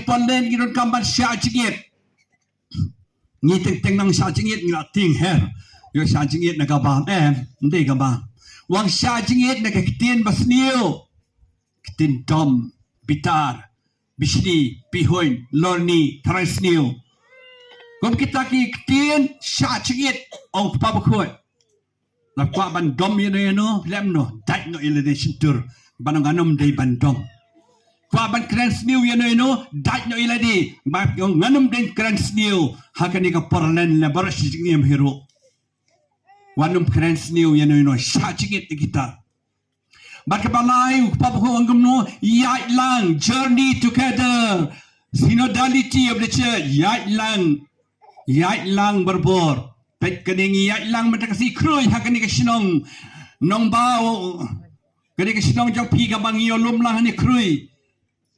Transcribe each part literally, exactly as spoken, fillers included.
Portland ngi donkam ban shah jingit. Ngi teng teng nang shah jingit ngi la tieng her. Ïoh shah jingit na ka bam, em, ym dei ka bam. Wan shah jingit na ka ktien ba sniew. Ktien dom, bitar, bishni, bihuin, lorni, tharai sniew. Kum kita ki ktien shah jingit, ong u Kpa Bakhuid. La kwah ban dom ïano ïano, lem noh, dait noh ïa lade shyntur. Ban ong ngan ym dei ban dom. Kwah ban kren sniew ïano ïano, dait noh ïa lade. Ban ong ngan ym dei kren sniew. Ha kane ka Portland leh baroh shi jingim hi ruh. Wat nym kren sniew ïano ïano, shah jingit ïa kita. Bad kaba lai u Kpa Bakhuid u ong kumno, ïaid lang, journey together, synodality of the church, ïaid lang, ïaid lang barabor. Peit kane ngi ïaid lang mynta ka sngi khrui ha kane ka shnong Nongbah, kane ka shnong jong phi kaba ngi ïalum lang hangne khrui.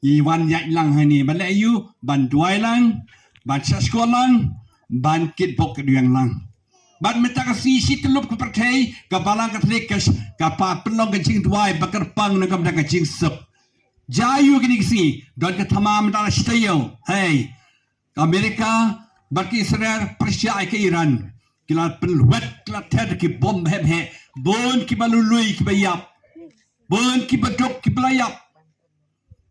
Ngi wan ïaid lang hangne ban leh aïu, ban duwai lang, ban shah shkor lang, ban kitbok kitrwiang lang. Bad mynta ka sngi shi tyllup ka pyrthei, ka Balang Katholik ka, ka pynlong ka jingduwai ba kyrpang na ka bynta ka jingsuk. Jia aïu kine ki sngi, don ka thma mynta la shi taïew. Hei, ka Amerika bad ka Israel pyrshah ïa ka Iran. Ki la pynlwet, ki la ther ki bom hep hep. Bun kiba lui lui kiba ïap. Bun kiba duk kiba la ïap.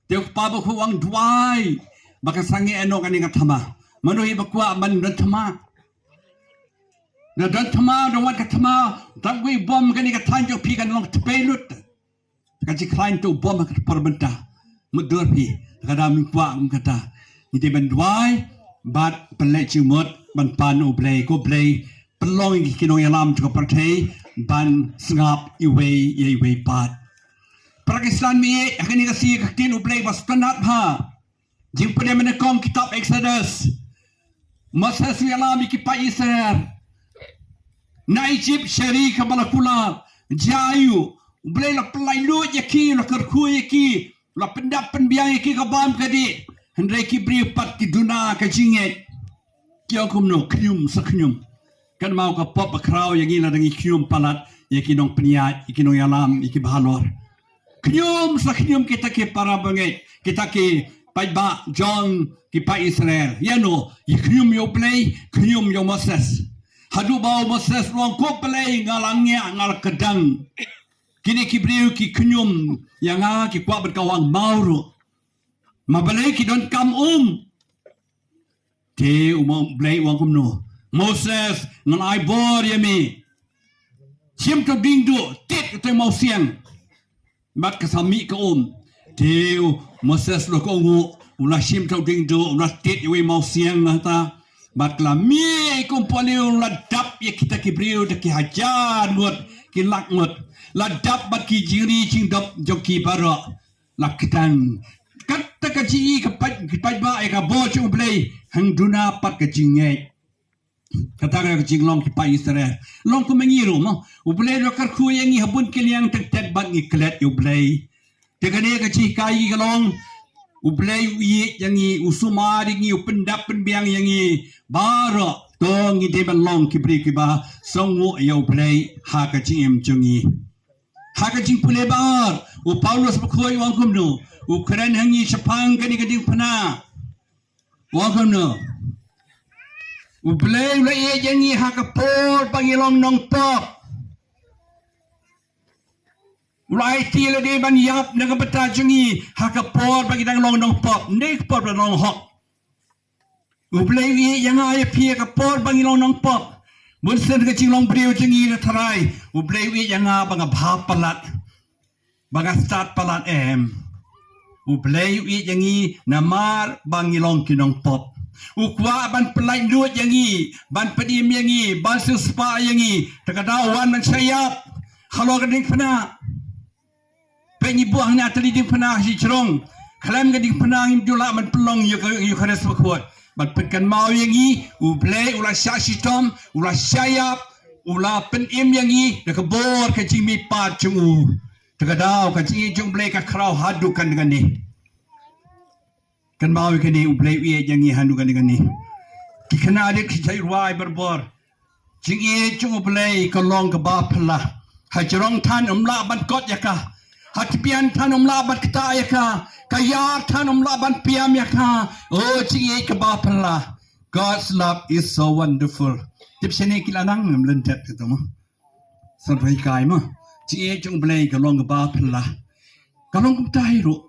Te u Kpa Bakhuid u ong duwai ba kan sangeh noh kane ka thma. Mano hi ba kwah ban don thma? Na don thma, don wat ka thma, tang wei bom kane ka thaiñ jong phi kan long tpei lut. Ka jingkhlaiñ to u bom ha ka por mynta. Mutdur phi, ka dang ym kwah kum kata. Ngi dei ban duwai bad pynleit jingmut ban pan U Blei, ko Blei pynlong ïa ki nongïalam jong ka pyrthei ban sngap iwei ïa iwei pat. Para Khristan, mih ha kane ka sngi ka ktien U Blei ba sngewtynnat bha. Jingpynim na kong kitab Exodus. Moses u ïalam ïa ki paid Israel na Egypt sha ri kaba la kular. Jia aïu? U Blei la pynlait luid ïa ki, la kyrkhu ïa ki, la pyndap pynbiang ïa ki ka bam ka dih. Hynrei ki briew pat ki duna ka jingngeit. Ki ong kumno, khñium sa khñium. Kynmaw ka pop ba khraw ïa ngi lada ngi khñium palat ïa ki nongpynïaid, ïa ki nongïalam, ïa kiba halor. Khñium sa khñium kita ki para bangeit, kita ki paidbah jong ki paid Israel. Ïano, ïa khñium ïa U Blei, khñium ïa u Moses. Haduh ba u Moses u ong ko Blei nga la ngiah, nga la kdang. Kine ki briew ki khñium ïa nga, ki kwah ban kawang maw ruh. Ma balei ki donkam um? Te u Blei u ong kumno? Moses, ngan ai bor ïa me. Shim to dieng duh, tied to mawsiang. Bad ka sa mih ka um. Te u Moses u la kohnguh, u la shim to dieng duh, u la tied ïa u mawsiang na kata. Bad ka la mih ka um pali, u la dap ïa kita ki briew da ki hajar ngut, ki lak ngut. La dap bad ki jingri jingdop jong ki baroh. La kdang. Kata ka jingïeit ka paid, ka paidbah ïa ka bor jong U Blei, hang duna pat ka jingngeit. Kata ka jinglong ki paid Israel. Long kum ngi ruh mo. U Blei u la kyrkhu ïa ngi ha bun ki liang, teng teng bad ngi klet ïa U Blei. Te kane ka jinghikai ka long, U Blei u ïeit ïa ngi, u sumar ïa ngi, u pyndap pynbiang ïa ngi. Baroh to ngi dei ban long ki briew kiba sngewnguh ïa U Blei ha ka jingim jong ngi. Ha ka jingpule ba ar, u Paulus bakhuid u ong kumno? U kren ha ngi shaphang kane ka diengphna. U ong kumno? U Blei u la ïeit ïa ngi ha ka por ba ngi long nongpop. U la aiti ïa lade ban ïap na ka bynta jong ngi ha ka por ba ngi dang long nongpop. Ym dei ka por ba long hok. U Blei u ïeit ïa nga ïa phi ha ka por ba ngi long nongpop. Bun sien ka jinglong briew jong ngi na tharai. U Blei u ïeit ïa nga ba nga bha palat, ba nga stad palat, em. U Blei u ïeit ïa ngi namar ba ngi long ki nongpop. U kwah ban pynlait luid ïa ngi, ban pynim ïa ngi, ban siewspah ïa ngi. Te ka daw wan ban shah ïap halor ka diengphna. Peit ngi buh hangne ha ka diengphna ha shi jrong. Khlem ka diengphna ngim ju lah ban pynlong ïa ka, ïa ka Eucharist bakhuid. Ban pynkynmaw ïa ngi, U Blei u la shah shitom, u la shah ïap, u la pynim ïa ngi da ka bor ka jingmihpat jong u. Te ka daw ka jingïeit jong U Blei ka khraw haduh kane kane. Kynmaw ïa kane, U Blei u ïeit ïa ngi haduh kane kane. Ki khynnah rit ki jait rwai barabor. Jingïeit jong U Blei ka long kaba phylla. Ha jrong than ym lah ban kot ïa ka. Ha tbian than ym lah ban ktah ïa ka. Ka ïar than ym lah ban pdiang ïa ka. Oh, jingïeit kaba phylla. God's love is so wonderful. Tip shane ki la nang ngam lyndet kata mo. San roi kai mo. Jingïeit jong U Blei ka long kaba phylla. Ka long kumta hi ruh.